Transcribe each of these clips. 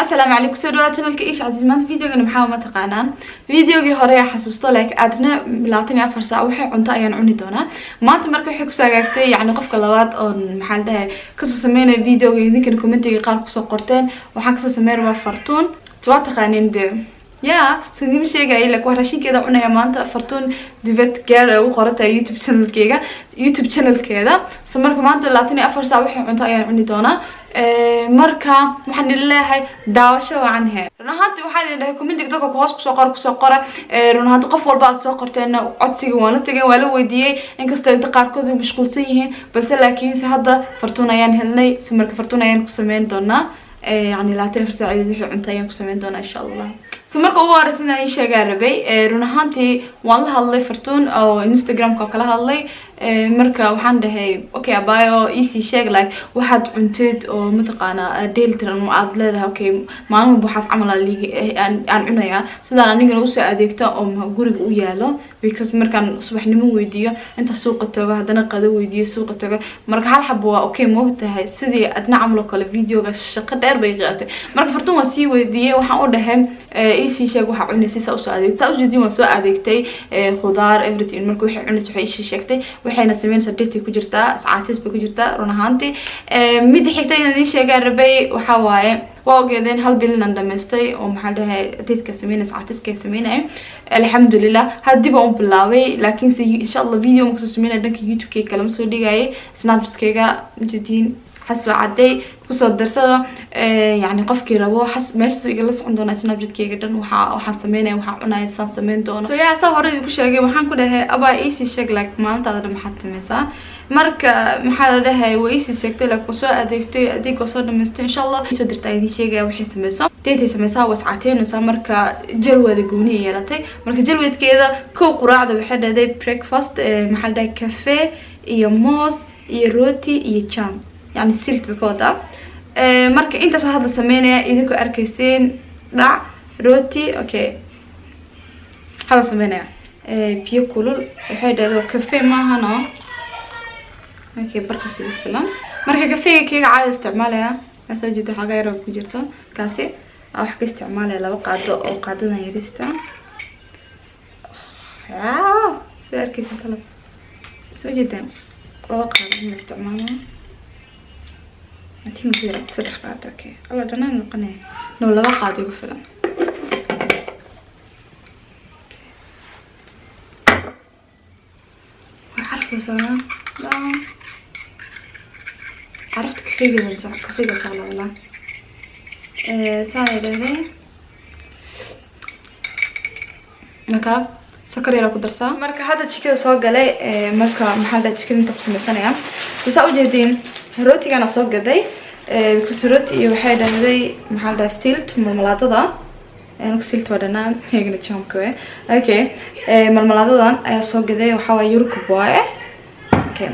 Asalaamu calaykum, soo dhawaad channelka Ish Casiis. Maanta videogana maxaa ma taqaanaan? Videogii hore ayaa xasuusto, like aadna 24 saac waxay cunto ayaan cuni doonaa maanta. Marka waxay kusoo hagaagtay, yacni qofka labaad oon, maxaa la dhahay, kasoo sameynaya videoga. Idinkana commentiga qaar kusoo qorteen. Waxaan kasoo sameyn rabaa Fartuun. Waa taqaaniin dee, ya sidima sheegaya, like waa raashinkeeda cunaya maanta. Fartuun Duvet Girl ay ugu qorantahay YouTube channelkeega, YouTube channelkeeda. So marka maanta 24 saac waxay cunto ayaan cuni doonaa. Marka waxaan idin leeyahay daawasho wacan. He, run ahaantii waxaan idin dhahay commentiga dadka hoos kusoo qora, kusoo qora. Run ahaantii qof walba aad soo qorteen codsiga waan la tegay, waa la weydiiyey, inkastoo inta qaarkood ay mashquulsan yihiin, balse laakiinse hadda Fartuun ayaan helnay. Si marka Fartuun ayaan ku sameyn doonaa, yani 24 saacadeed wixii cunto ayaan ku sameyn doonaa, insha Allah. So marka ugu horeysa inaan ii sheegaa rabay, run ahaantii waan la hadlay Fartuun oo Instagramka oo kala hadlay. Marka waxaan dhahay, "Okay abayo, iisii sheeg like waxaad cuntid oo mataqaanaa dheelitiran oo aad leedahay. Okay, maalin walba waxaas camal aan liiga aan cunayaa, sidaan anigana usoo adeegto oo guriga u yaalo, because markaan subaxnimo weydiiyo inta suuqa tago, haddana qado weydiiyo, suuqa tago, marka hal xabo waa okay, moogtahay?" Sidii adna camal oo kale videoga shaqo dheer bay qaadatay. Marka Fartuun waan sii weydiiyey, waxaan u dhahay, "Iisii sheeg waxaa cunaysay saa usoo adeegtay." Saa ujeedin, waan soo adeegtay khudaar, everything. Marka waxay cunaysay waxay iisii sheegtay, waxayna sameynaysaa dhirtay ku jirtaa, iscaatis bay ku jirtaa. Run ahaantii midda xigta inaan idiin sheegaan rabay waxaa waaye, waa ogeedeen hal bil inaan dhamaystay oo, maxaa dhahay, dadka sameynaya iscaatiska sameynaya. Alxamdulilah, haddi baan u bilaabay, laakiinse insha Allah video ma kasoo sameynaya dhanka YouTube-kayga, kalama soo dhigayay Snapchatkayga. Ujeediin, xasba cadday kusoo darsada, yani qofkii rabo xas meeshaas igala socon doona Snapchatkayga dhan. Waxa waxaan sameynaya, waxaan cunaya, saan sameyn doono. So yeah, saa hore idinku sheegay, waxaan ku dhahay, "Abaa, iisii sheeg like maalintaada dhan maxaad sameysaa?" Marka, maxaa la dhahay, waa iisii sheegtay, like waa soo adeegtay, adeeg waa soo dhamaystay. Insha Allah soo dirta idin sheegaya waxay sameyso. Deetay sameysaa, waa iscaateynaysaa. Marka jalwada gooni ay yeelatay. Marka jalwadkeeda kow quraacda waxay dhahday breakfast, maxaa la dhahay, cafe iyo moos iyo rooti iyo jam, yani silt bay ka wadaa. Marka intaas hadda sameynaya idinkoo arkayseen, dhac rooti. Okay, hadda sameynaya biyo kulul. Waxay dhahday cafe maahano. Okay, barkaas igu filan. Marka kafeega keega caada isticmaalaya, soo jeeda, xoogaa yar oo ku jirto kaasi wax ka isticmaalaya, laba qaado oo qaadadan yarista. Soo arkaysa kala soo jeedaan, laba qaado ma isticmaalaya. I think ku yara saddex qaado. Okay, alla dhanaan noqonaya. No, laba qaado igu filan. Waa carfaysaa, carafta kafeegeeda jec, kafeega jecla walaa. Saa yidhahdee, marka sokor yaraa ku darsaa. Marka hadda jikada soo galay. Marka, maxaa la dhahay, jikada inta ku sameysanaya. So saa ujeediin, rootigana soo gaday, because rooti iyo waxay dhahday, maxaa la dhahay, silt, malmalaadada. Anigu silt waa dhanaa, eegna jamka we. Okay, malmalaadadan ayaa soo gaday, waxaa waaye yurkub waaye. Okay,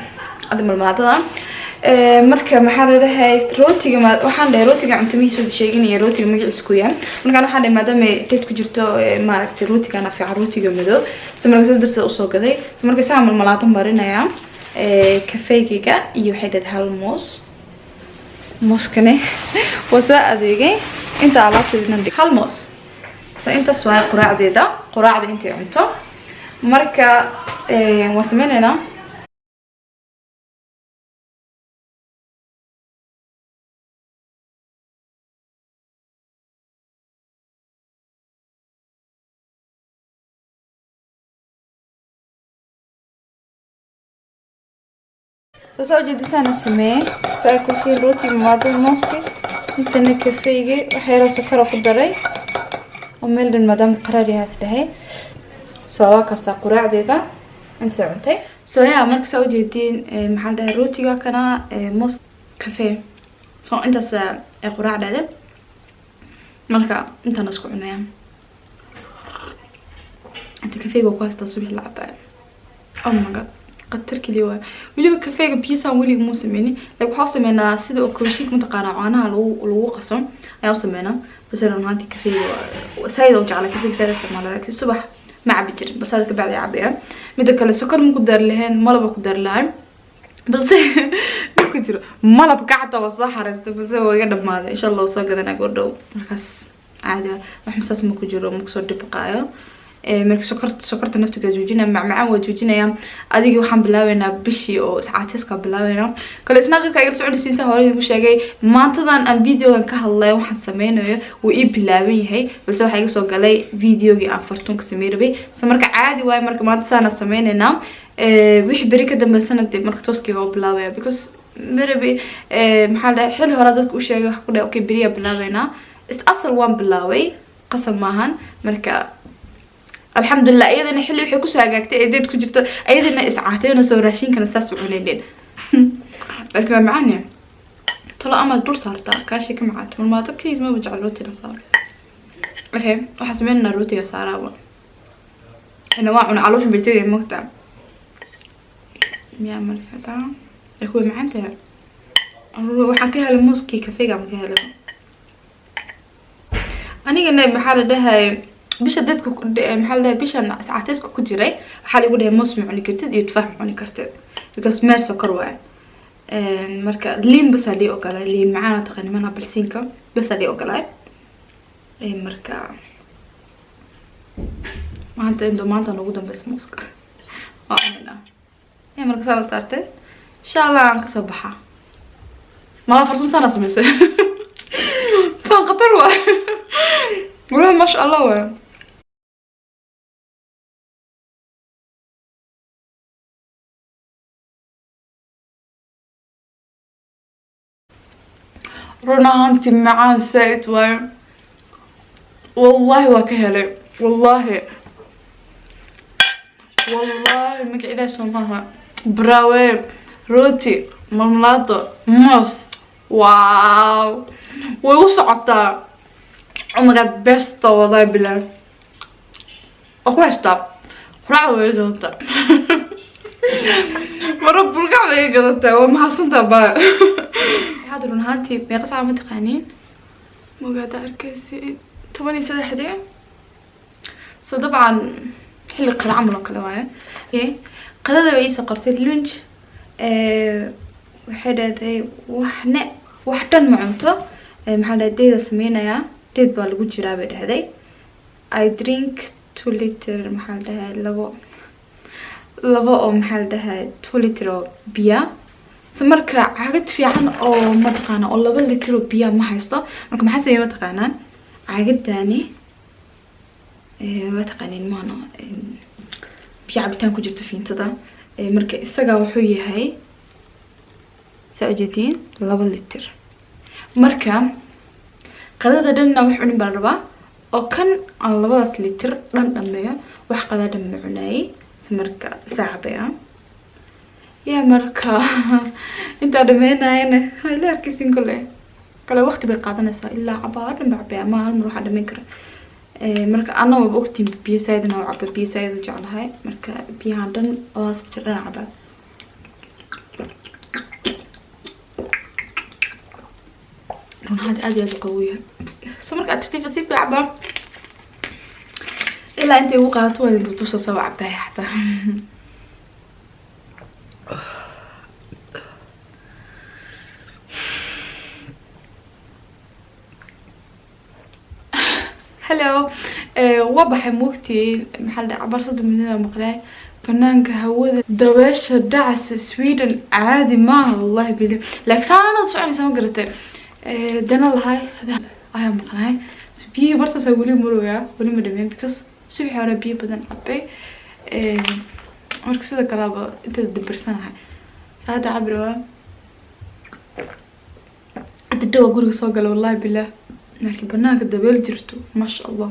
hadda malmalaadadan. Marka, maxaa la dhahay, rootiga ma waxaan dhahay rootiga cuntamihiisa sheeganaya, rootiga magaciisa ku yahay. Markaan waxaan dhahay, maadaama date ku jirto, maaragtay, rootigana fiican, rootiga madow. So marka saas darteed usoo gaday. So marka saa malmalaado marinaya kafeygayga iyo waxay dhahay hal moos. Mooskane waa soo adeegay, inta alaabteedina dhig, hal moos. So intaas waa quraacdeeda, quraacda intay cunto. Marka waan sameyneynaa. Soo saa ujeedisaana sameeyey, saa kusiin rootiga maadada, mooski, intana kafeygi, wax yaroo sokora ku daray oo meel dhan, maadaama qaraar yahay is dhahay. So waa kastaa quraacdeeda inta cuntay. So yeah, marka saa ujeediin, maxaa la dhahay, rootiga kana, moos, cafe. So intaas ay quraac dhahday. Marka intaan isku cunaya, inta kafeega ku haystaa subax la cabaayo. Oh my God, qatar keliya waay. Weliba kafeega biyasaan weliga muu sameynin, like waxaa u sameynaa sida oo kooshinka, mataqaanaa, caanaha lagu qaso ayaa u sameynaa. Bas run ahaantii kafeega saaid u jeclaa, kafeega saaid isticmaala, laakiin subax ma cabi jirin, bas hada kabacdi cabaya. Mida kale sokor ma ku dari lahayn, malaba ku dari lahayn. Balse ku jiro malabka xataa waa soo xareystay, balse waa iga dhamaaday. Insha Allah soo gadanaa goordhow. Markaas caadi wax masaas ma ku jiro, ma kusoo dhibqaayo. Marka sokorta naftiga joojinaya, macmacaan waa joojinaya. Adigii waxaan bilaabeynaa bishii oo iscaateska bilaabeynaa. Kale Snapchatka igala soconaysiinsa hore idinku sheegay, maantadan aan videogan ka hadlayo waxaan sameynayo wuu ii bilaaban yahay, balse waxaa iga soo galay videogii aan fartuunka samey rabay. So marka caadi waayo, marka maanta saana sameyneynaa. Wixii beri ka dambeysana dee marka tooskeyga oo bilaabaya, because marabi maxaa la dhahay, xilli hore dadka u sheegay wax ku dhahay, okay, beriyaa bilaabeynaa. Is asal waan bilaabay, qasab maahan. Marka alxamdulilah, iyadana xilli waxay kusoo hagaagtay ee deed ku jirto, iyadana iscaateyna soo raashinkana saas u cunaynin, laakiin waa macaan yahay. Talo ama dul saartaa kaashi ka macaat marmaato keliis maba jecel rootina saaro. Okay, waxaa sameynanaa rootiga saaraaba ina waa cuna, caloosha bay tegay mogtaa miyaa. Marka daa kuwa macaan tahay, waxaan ka helay muuskii kafeega ma ka helay anigana. Maxaa la dhahay, bisha dadka maxaa la dhahay, bishan iscaateska ku jiray waxaa lagu dhahay moos ma cuni kartid iyo tufaax ma cuni kartid, because meel sokor waaye. Marka liin basaa lii ogolay, liin macaan taqaani mana balsiinka basaa lii ogolay. Marka maanta indo maanta ugu dambeysa muuska waa cunina. Marka saana saartay, insha Allah aan kasoo baxaa. Malaa fartun saana sameysay, saan khatar waay walahi, maasha Allah waay. Run ahaantii macaan saaid waayo, wallahi waa ka helay, wallahi wallahi. Magac ilaah soo maaha, brawe rooti, marmalaado, moos, wow, way u socotaa. Oh my God, besta, wallahi bilah waa ku haystaa. Quraacda way gadataa, maro bulgac way gadataa, waa mahadsantaa. Baa hadda run ahaantii meeqa saaca ma taqaaniin? Magaada arkaysi 13-dii. So dabcan xilli qada camal oo kale waaye. Qadada bay iisoo qortay, lunch. Waxay dhahday waxne wax dhan ma cunto. Maxaa dhahay, diet-da sameynayaa, diet baa lagu jiraa bay dhahday. I drink 2 liter, maxaa la dhahay, labo oo maxaa la dhahay, 2 liter oo biya. So marka caagad fiican oo mataqaana oo 2 liter oo biya ma haysto. Marka maxaa sameeyay mataqaanaa? Caagadani waa taqaaniin maano, biyo cabitaan ku jirto fiintada. Marka isaga wuxuu yahay, saa ujeediin, 2 liter. Marka qadada dhanna wax cunin baa la rabaa oo kan aan labadaas liter dhan dhameeyo, wax qada dhan ma cunaayay. So marka saa cabaya ya, marka intaa dhameynayana ila arkaysin. Kole kale waqti bay qaadanaysaa, ilaa cabaar dhan ba cabaya, ma hal mar waxaa dhameyn kara. Marka ana waba ogtiin biyo saaidna u caba, biyo saaid u jeclahay. Marka biyahan dhan labadaas liter dhan cabaa. Run ahaanti aad iyo aad u qabow yahay. So marka tartiib tartiib bay cabaa ilaa intay ugu qaadato, waa idin tutusa soo cabaya xataa. Hello, waa baxay moogtii, maxaa la dhahay, cabaar 30 minute maqlay banaanka. Hawada dabeesha dhacasa Sweden caadi maaha, wallahi bili, laakiin saanad soconaysa ma garatay. Dana lahay ayaa maqnaay biyihii bartaasaa weli marooyaa, weli ma dhameyn, because subaxii hore biyo badan cabay. Marka sida kaleba inta dambirsanahay saada cabri waa hadda dhawa guriga soo gala, wallahi bilah. Laakiin banaanka dabeel jirto, maasha Allah,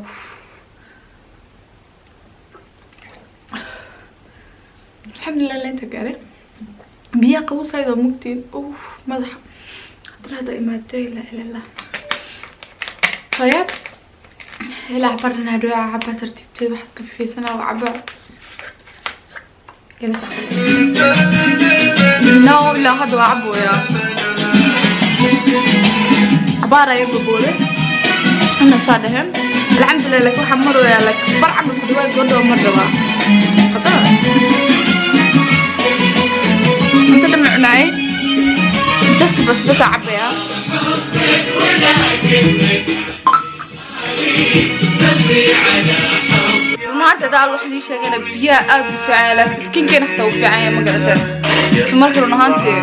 alxamdulilah la inta gaaray. Biyaha qabow saaid oo mugtiin, uf, madaxa hadana hadda imaatay, laa ilaa illah. طيب, ilaa barna hadhow caba tartiibteed, waxaas ka fiirsana oo caba ila socda. No, ilaa hadda waa caboyaa, cabaar ayaa gobooday ina saa dheheen, alxamdulilah. Laakiin waxaa maroyaa like bar camal ku dhawaad, goordhow mar rabaa qadada inta dhama. cunaay, just basbasa cabaya. Maanta daal wax lii sheegana, biyaha aad u fiican yahay, laakiin skinkeena xataa u fiican yahay, ma garateen? So marka run ahaantii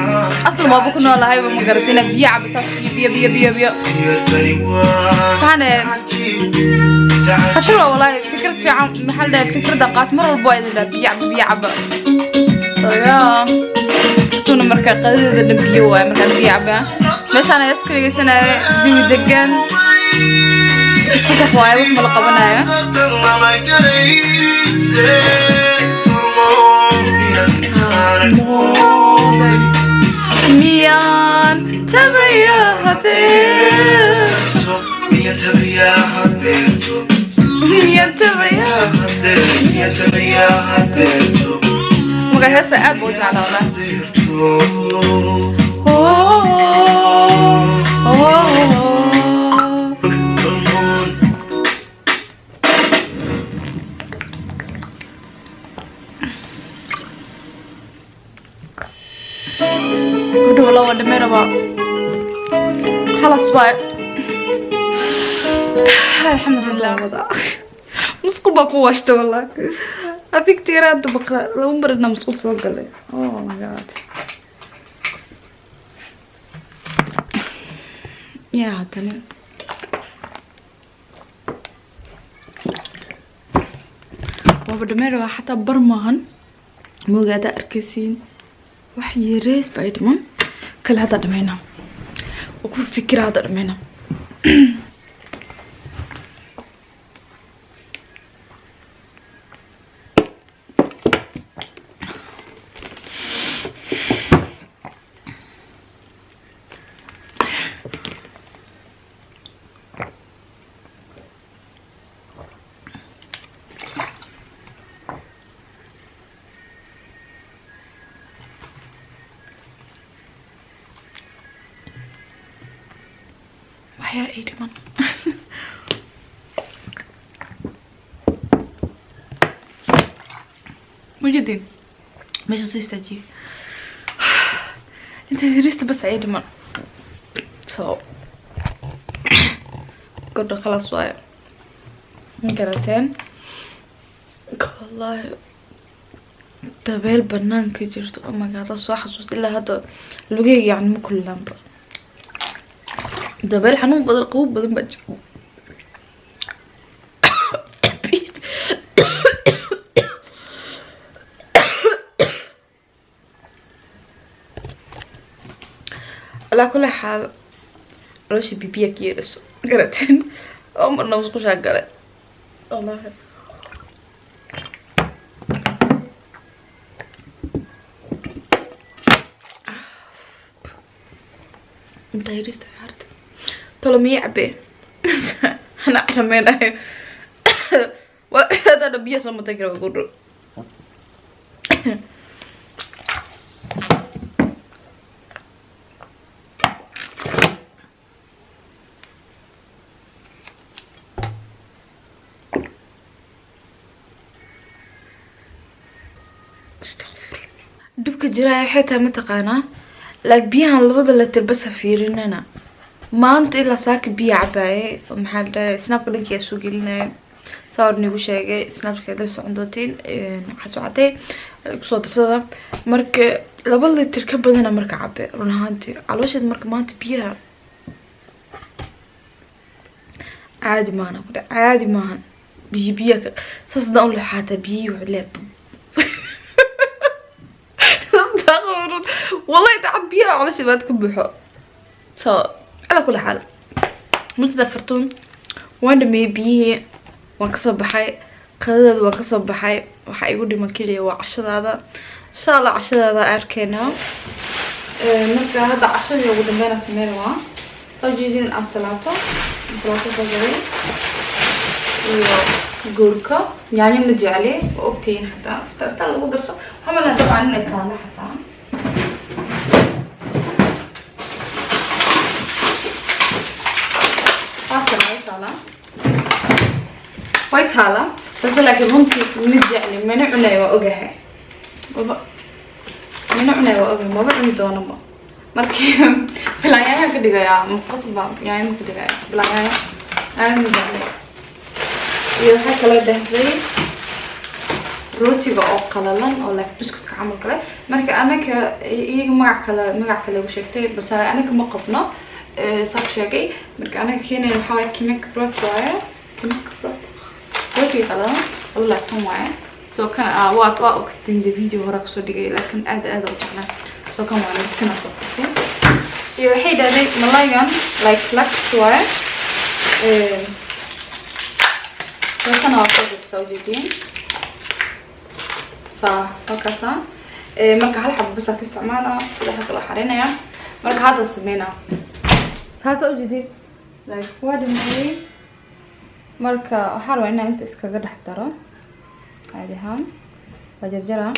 asal waaba ku noolahayba, ma garatay, inaa biyo cabisaas, biyo biyo biyo biyo. Taane khatar waa walaahi. Fikrad fiican, maxaa la dhahay, fikradda qaat mar walba waa idin dhaha biyo caba, biyo caba. So yeah, kartuuna marka qadadeeda dhan biyo waaye. Markaan biyo cabaa meeshaan ayaa iska dhegeysanaya, jawi degan, isfasax waaye, wax ma la qabanayo. Miyaan tabaya hadeerto? Miyaan tabaya? Marka heesta aad buu u jeclaa walaahi. Oh, oh, oh. Gudhuba loo dhamay rabaa, khalas waay, alxamdulilah. Wada musqul baa ku washta wallahi. Adigtiiraada baqra laba mar inaa musqul soo galay. Oh my God, yaa haddana waaba dhamay rabaa, xataa bar maahan mooga. Haddaa arkaysiin, wax yareys ba ay dhiman kale. Hadda dhameyna oo ku fikira, hadda dhameyna. Wax yar ay dhiman. Mujidin meesha soo istaajiyay inta yarista bas ay dhiman. So godha khalaas waayo, ma garateen? Wallahi dabeel banaanka jirto. Oh my God, soo xasuusta ilaa hadda lugahayga yani ma kululaanba. Dabeel xanuun badan, qabow badan baa jiro. Alaa kulli xaal, caloosha bibiya ka yeedhaso, garateen? Oo marna musqushaa galay wallahi. Inta yarista harta tolo miya cabe ana carameynayo hadana biya soo matay kara gudho. Dhibka jiraya waxay tahay, mataqaanaa, like biyahan 2da litir bas ha fiirinana. Maanta ilaa saaka biya cabaaye. Maxaa la dhahay, Snapka dhankiyaa soo gelinaya, saa hor nigu sheegay, Snapka la socon doontiin, waxaa soo cadday kusoo darsada. Marka 2 litir ka badana marka cabe, run ahaantii caloosheed marka maanta biyaha caadi maahana ku dhac, caadi maahan. Biyo biya saas hadaan u lexaataa biyihii wuxuu leeyahay wallahi dacad biyaha caloosheed baad ka buuxo. So calaa kulli xaal, muddada fartuun waan dhameeyey biyihii, waan kasoo baxay qadadaada, waan kasoo baxay. Waxaa igu dhiman keliya waa cashadaada. Insha Allah cashadaada arkeynaa. Marka hadda cashadii ugu dambeyna sameyn waa soo jeedin ansalaato, ansalaato soo gaday iyo goorko yaanyo. Ma jecli, waa ogtihiin, xataa ista ista lagu darso. Waxaa malaa dabcan inay taalo xataa. Waatan way taalaa, way taalaa balse laakiin runtii ma jecli, mana cunayo, waa ogahay. Waba Mina cunay waa ogay, maba cuni doonaba. Markii bilaanyaanya ka dhigayaa, qasba yaanyo ka dhigaya, bilaanyaanya aan ma jeclay. Iyo waxaa kaloo dhahday rootiga oo qalalan oo like biscuitka camal kale. Marka anaka iyaga magac kale ugu sheegtay, balse anaka ma qabno saa ku sheegay. Marka anaga keenayna waxaa waaye knäckebröd waaye, knäckebröd, rootiga qalalan oo like kan waaye. So kan waa ogtiin de, video hore kusoo dhigay, laakiin aad aad u jeclaa. So kan waa kana soo qabtay. Iyo waxay dhahday malaygan like lax waaye. So kana waa soo gudsa ujeediin saa halkaasa. Marka hal xabo basa ka isticmaala, saddexa kale xarinaya. Marka hadda sameynaa hadda ujeedin like waa dhameeyey. Marka waxaa rabaa inaan inta iskaga dhex daro caadi ahaan, waa jarjaraa.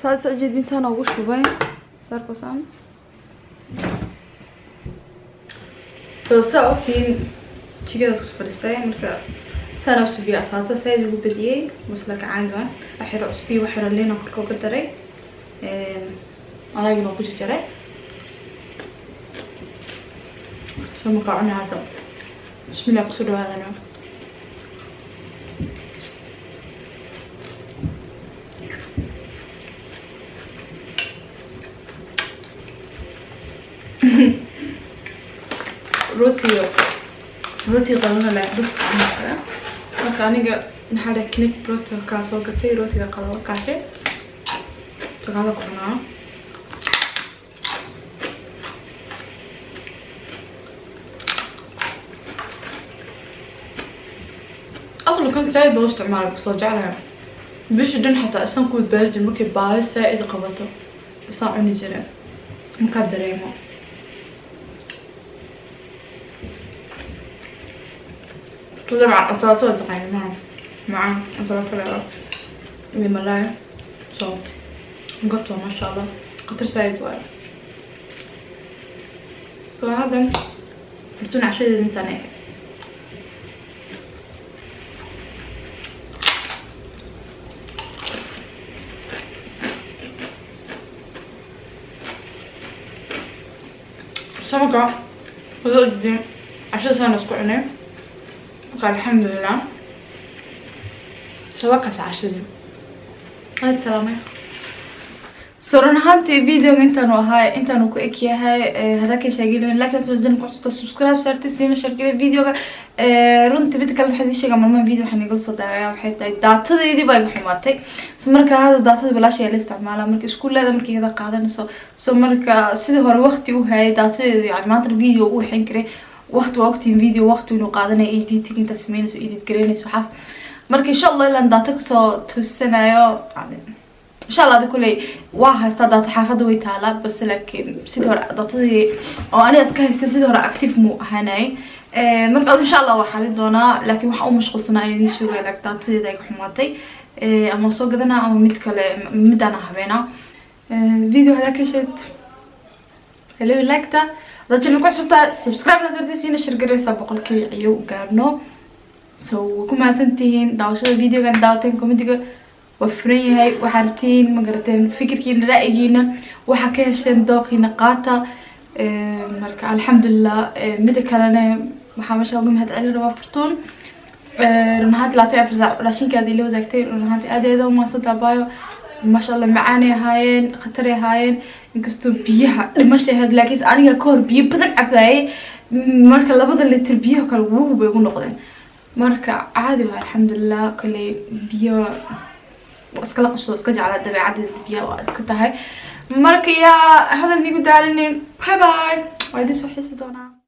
Saad soo jeedin saan ugu shubay sarkosaan. So saa ogtiin jikadaas kus fadhiistay. Marka saan u subiya asaata saaid ugu badiyey maslaka caangan, waxyaro cusbiyo, waxyaro liin oo korka uga daray, alaagina ku jarjaray. So markaa cunay hadda, bismillah, kusoo dhawaadana. Rootiga qalana leh buskud camal kale. Marka aniga maxaa dhahay, knäckebröd kaa soo gatay, rootiga qalala kaasi dagaala ku cunaa. Asla kan saaid baa u isticmaala, soo jeclahay bishii dhan xataa isaan ku badbaadi jira. Markay baahi saaid qabato isaan cuni jira markaa dareemo. طبعا ansalaatada taqaani maha macaan, ansalaato leedo iyo malaay. So gott waa, masha Allah, khatar saaid waayo. So hadda fartuun cashadeeda intaan ahayd. Samaka wasoo jeedin cashada saan isku cunay. Marka alxamdulilah sabakaas cashadii aad salaamay. So run ahaantii videoga intaanu ahaa, intaanu ku eg yahay. Hadaa ka sheegin laakiin soo ku cusubta, subscribe saartay, siina share garee videoga. Runtii mid kale waxaan idin sheegaa, maalmaha video waxaan igala soo daawaya waxay tahay daatadeydii baa iga xumaatay. So marka hadda daatada bilaasha ayaa la isticmaalaa marka iskuuleeda marka iyada qaadanayso. So marka sidii hore waqti u hayay daatadeeda, yani maanta video u waxin karay waqti, waa ogtiin video waqti inuu qaadanayo, editing intaa sameynayso, edit gareynayso waxaas. Marka insha Allah ilaan daata kasoo tusanayo, yani insha Allah ada kuley waa haystaa daata, xaafadda way taalaa, balse laakiin sidii hore daatadii oo aniga iska haystay sidii hore active muu ahaanay. Marka adu insha Allah waa xalin doonaa, laakiin waxaan u mashquulsanaa idiin sheegaya like daatadeeda ay ka xumaatay, ama soo gadanaa ama mid kale midaan habeenaa. Video hadaa ka heshid hello like-ta, haddaad channel ku cusubtaa subscribe na sartay, siina share garaysaa 100K ciyo u gaarno. So waa ku mahadsantihiin daawashada videogan daawateen. Commentiga waa furan yahay, waxaa rabtiin ma garateen, fikirkiina, ra'yigiina, waxaa ka hesheen, dooqiina qaata. Marka alxamdulilah. Mida kalena waxaa meesha uga mahad celin rabaa Fartuun. Run ahaantii 24 saac raashinkaada ila wadaagtay. Run ahaantii aad aad umahadsantaa baayo, maasha Allah, macaanay ahaayeen, khataray ahaayeen, inkastoo biyaha dhimashay ahayd, laakiin aniga ka hor biyo badan cabaayay. Marka 2da litir biyaha kale wuhu bay ugu noqdeen. Marka caadi waa, alxamdulilah. Kolley biyo waa iskala qabso, iska jeclaa dabeecadeeda, biyaha waa iska tahay. Marka yaa hadal nigu daalinin, bye bye, waa idin soo xiisi doonaa.